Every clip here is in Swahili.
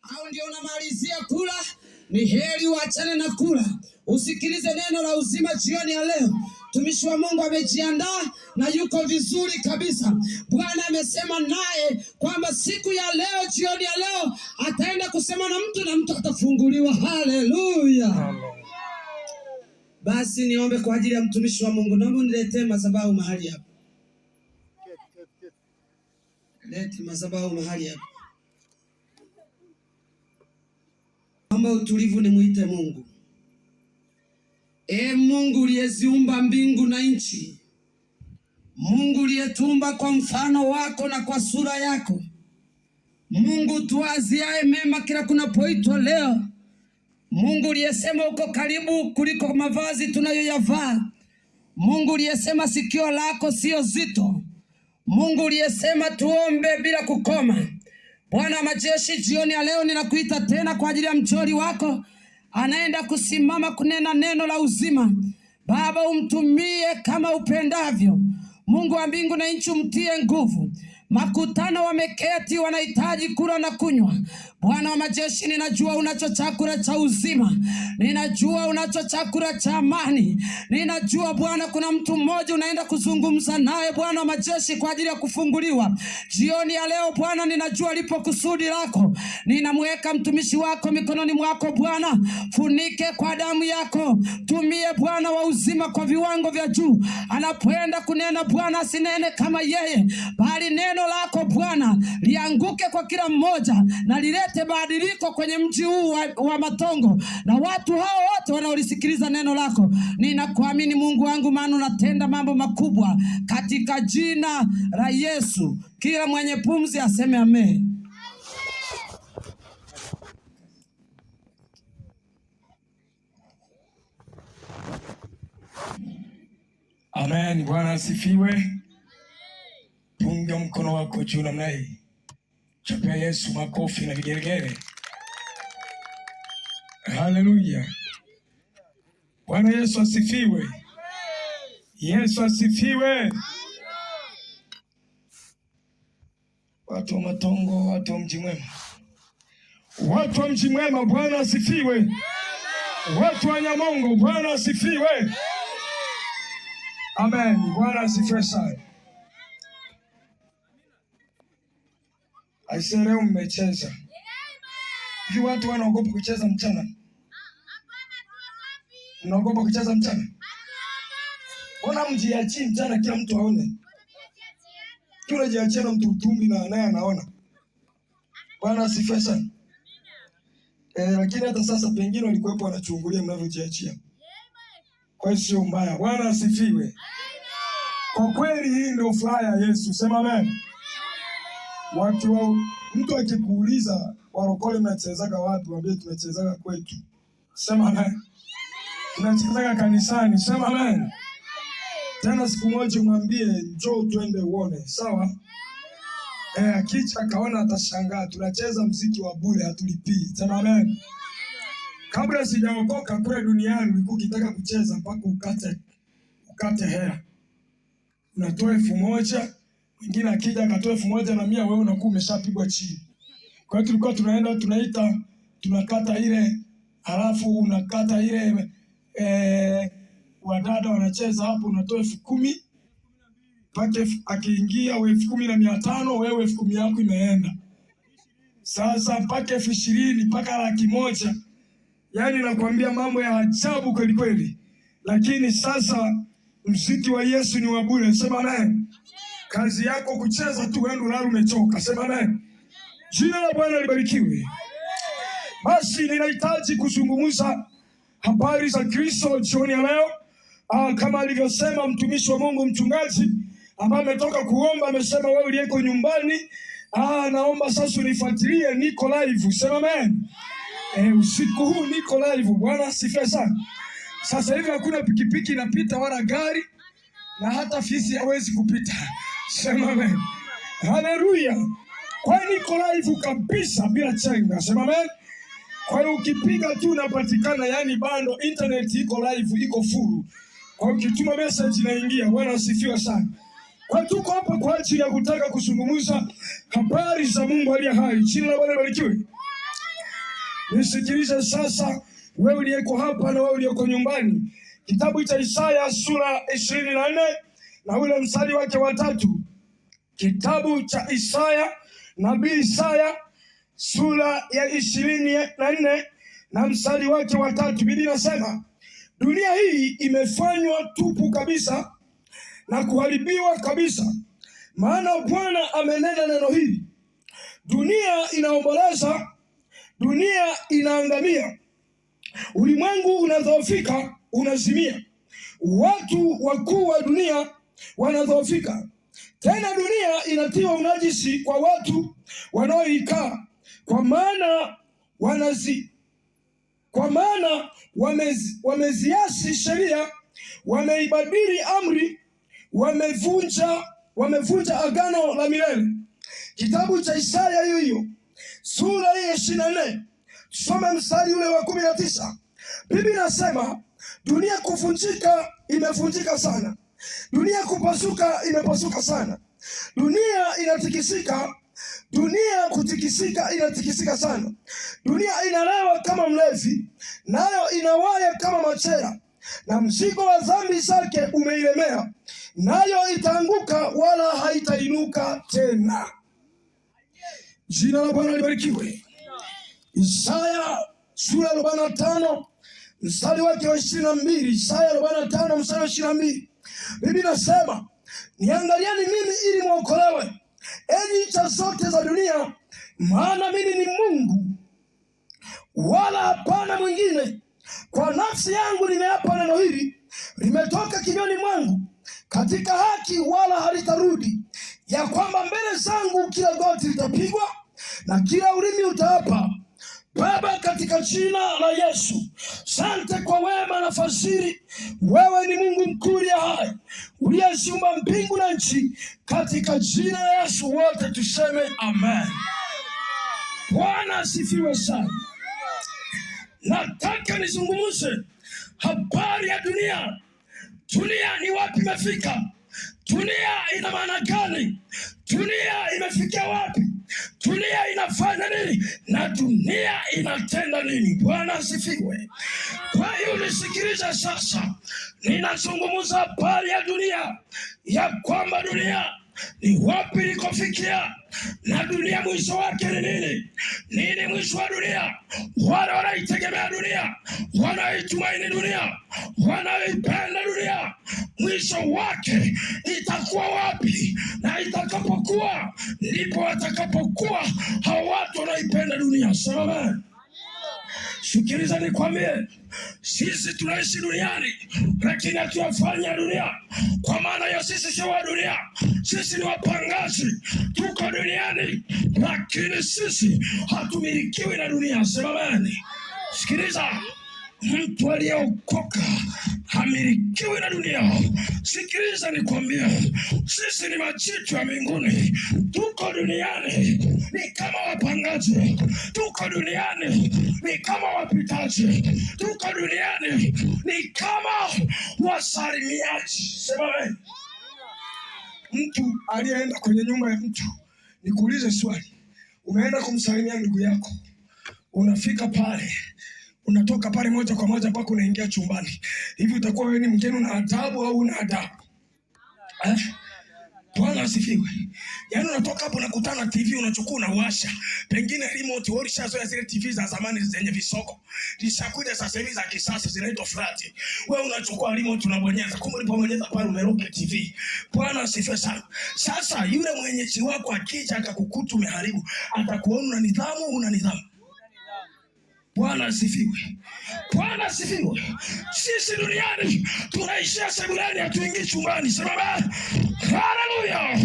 Au ndio unamalizia kula? Ni heri uachane na kula, usikilize neno la uzima jioni ya leo. Mtumishi wa Mungu amejiandaa na yuko vizuri kabisa. Bwana amesema naye kwamba siku ya leo, jioni ya leo, ataenda kusema na mtu na mtu atafunguliwa. Haleluya! Basi niombe kwa ajili ya mtumishi wa Mungu. Naomba uniletee madhabahu mahali hapa, lete madhabahu mahali hapa. Naomba utulivu, nimwite Mungu. E Mungu uliyeziumba mbingu na nchi, Mungu uliyetumba kwa mfano wako na kwa sura yako, Mungu tuwaziaye mema kila kunapoitwa leo, Mungu uliyesema uko karibu kuliko mavazi tunayoyavaa, Mungu uliyesema sikio lako siyo zito, Mungu uliyesema tuombe bila kukoma. Bwana wa majeshi, jioni ya leo ninakuita tena kwa ajili ya mchori wako anaenda kusimama kunena neno la uzima. Baba, umtumie kama upendavyo. Mungu wa mbingu na nchi, umtie nguvu. Makutano wameketi wanahitaji kula na kunywa. Bwana wa majeshi, ninajua unacho chakula cha uzima, ninajua unacho chakula cha amani, ninajua Bwana kuna mtu mmoja unaenda kuzungumza naye, Bwana wa majeshi, kwa ajili ya kufunguliwa jioni ya leo. Bwana, ninajua lipo kusudi lako, ninamweka mtumishi wako mikononi mwako Bwana, funike kwa damu yako, tumie Bwana wa uzima kwa viwango vya juu. Anapoenda kunena Bwana, asinene kama yeye, bali neno lako Bwana lianguke kwa kila mmoja na lilete badiliko kwenye mji huu wa Matongo na watu hao wote wanaolisikiliza neno lako. Ninakuamini Mungu wangu, maana unatenda mambo makubwa, katika jina la Yesu. Kila mwenye pumzi aseme amen. Amen. Bwana asifiwe. Punga mkono wako juu namna hii, chapia Yesu makofi na vigelegele. Haleluya! Bwana Yesu asifiwe. Yesu asifiwe. Watu wa Matongo, watu wa mji mwema, watu wa mji mwema, Bwana asifiwe. Watu wa Nyamongo, Bwana asifiwe. Amen. Bwana asifiwe sana. Aisee, leo mmecheza hivi. Watu wanaogopa kucheza mchana? Mnaogopa kucheza mchana? Mbona mjiachii mchana, kila mtu aone? Kila unajiachia na mtu utumbi na naye anaona. Bwana asifiwe sana. Lakini hata sasa pengine walikuwepo wanachungulia mnavyojiachia. Kwa hiyo sio mbaya. Bwana asifiwe. Kwa kweli hii ndio furaha ya Yesu. Sema amen. Watu wa, mtu akikuuliza warokole mnachezaga wapi, waambie tunachezaga kwetu. Sema amen. Tunachezaga kanisani. Sema amen. Tena siku moja mwambie njoo twende uone, sawa? Akicha akaona atashangaa, tunacheza mziki wa bure hatulipii. Sema amen. Kabla sijaokoka kule duniani ulikuwa ukitaka kucheza mpaka ukate hela. Unatoa 1000, mwingine akija akatoa 1100, wewe unakuwa umeshapigwa chini. Kwa hiyo tulikuwa tunaenda tunaita tunakata ile, halafu unakata ile wadada wanacheza hapo, unatoa 10,000 mpaka akiingia 10,500, wewe 10,000 yako imeenda. Sasa mpaka 20,000 mpaka 100,000. Yaani nakwambia mambo ya ajabu kweli kweli. Lakini sasa mziki wa Yesu ni wa bure. Sema amen. Kazi yako kucheza tu, wewe ulala umechoka. Sema amen. Jina la Bwana libarikiwe. Basi ninahitaji kuzungumza habari za Kristo jioni ya leo. Kama alivyosema mtumishi wa Mungu mchungaji ambaye ametoka kuomba, amesema wewe uliyeko nyumbani, naomba sasa unifuatilie, niko live. Sema amen. Usiku huu niko live. Bwana asifiwe sana. Sasa hivi hakuna pikipiki inapita wala gari na hata fisi hawezi kupita. Sema amen. Haleluya. Kwa hiyo niko live kabisa bila chenga. Sema amen. Kwa hiyo ukipiga tu unapatikana, yani bando internet iko live, iko full. Kwa hiyo ukituma message inaingia. Bwana asifiwe sana. Kwa tuko hapa kwa ajili ya kutaka kuzungumza habari za Mungu aliye hai. Jina la Bwana libarikiwe. Nisikilize sasa, wewe uliyeko hapa na wewe uliyeko nyumbani. Kitabu cha Isaya sura 24 na ule mstari wake wa 3. Kitabu cha Isaya, nabii Isaya sura ya 24 na mstari wake wa 3. Biblia inasema dunia hii imefanywa tupu kabisa na kuharibiwa kabisa, maana Bwana amenena neno hili. Dunia inaomboleza, dunia inaangamia, ulimwengu unadhoofika, unazimia, watu wakuu wa dunia wanadhoofika. Tena dunia inatiwa unajisi kwa watu wanaoikaa, kwa maana wameziasi sheria, wameibadili amri, wamevunja agano la milele. Kitabu cha Isaya hiyo hiyo sura hii ya 24, tusome mstari ule wa 19. Biblia inasema dunia kuvunjika imevunjika sana, dunia kupasuka imepasuka sana, dunia inatikisika, dunia kutikisika inatikisika sana, dunia inalewa kama mlevi, nayo inawaya kama machela, na mzigo wa dhambi zake umeilemea, nayo itaanguka wala haitainuka tena. Jina la Bwana libarikiwe. Isaya sura 45 mstari wake wa 22. Isaya 45 mstari wa 22. Biblia inasema niangalieni mimi ili mwokolewe, enyi ncha zote za dunia, maana mimi ni Mungu wala hapana mwingine. Kwa nafsi yangu nimeapa neno hili, limetoka kinywani mwangu katika haki, wala halitarudi, ya kwamba mbele zangu kila goti litapigwa na kila ulimi utaapa. Baba, katika jina la Yesu, sante kwa wema na fadhili. Wewe ni Mungu mkuu uliye hai, uliyeziumba mbingu na nchi. Katika jina la Yesu wote tuseme amen. Bwana asifiwe sana. Nataka nizungumze habari ya dunia. Dunia ni wapi imefika? Dunia ina maana gani? Dunia imefikia wapi? Dunia inafanya nini? Na dunia inatenda nini? Bwana asifiwe. Kwa hiyo nisikilize sasa, ninazungumza habari ya dunia, ya kwamba dunia ni wapi ilikofikia na dunia mwisho wake ni nini? Nini mwisho wa dunia? Wale wanaitegemea dunia, wanaitumaini dunia, wanaipenda dunia, mwisho wake itakuwa wapi? Na itakapokuwa ndipo watakapokuwa hao watu wanaipenda dunia. Sema amen. Sikiliza nikwambie, sisi tunaishi duniani lakini hatuyafanya dunia. Kwa maana ya sisi sio wa dunia, sisi ni wapangaji, tuko duniani lakini sisi hatumilikiwi na dunia. Sema amen. Sikiliza, mtu aliyeokoka hamilikiwi na dunia. Sikiliza nikwambie, sisi ni majitu ya mbinguni, tuko duniani ni kama wapangaji, tuko duniani ni kama wapitaji, tuko duniani ni kama wasalimiaji. Sema amen. Mtu aliyeenda kwenye nyumba ya mtu, nikuulize swali, umeenda kumsalimia ndugu yako, unafika pale, unatoka pale moja kwa moja mpaka unaingia chumbani, hivi utakuwa wewe ni mgeni una adabu au una adabu? Bwana asifiwe. Yaani unatoka hapo unakutana TV unachukua unawasha. Pengine remote wewe ulishazoea zile TV za zamani zenye visoko. Zishakuja sasa hivi za kisasa zinaitwa flat. Wewe unachukua remote unabonyeza. Kumbe ulipobonyeza pale umeroke TV. Bwana asifiwe sana. Sasa yule mwenyeji wako akija akakukuta umeharibu, atakuona una nidhamu, una nidhamu. Bwana asifiwe. Bwana asifiwe. Sisi duniani tunaishia sebuleni, hatuingii chumbani. Sema amen. Haleluya.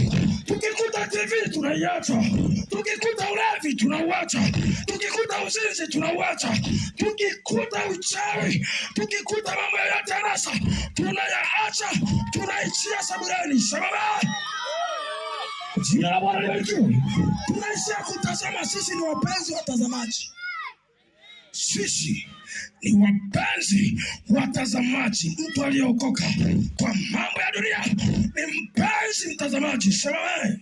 Tukikuta TV tunaiacha, tukikuta ulevi tunauacha, tukikuta uzinzi tunauacha, tukikuta uchawi, tukikuta mambo yoyote ya anasa tunayaacha, tunaishia sebuleni. Sema amen. Jina la Bwana libarikiwe. Tunaishia kutazama. Sisi ni wapenzi watazamaji. Sisi ni wapenzi watazamaji. Mtu aliyeokoka kwa mambo ya dunia ni mpenzi mtazamaji. Sema amen.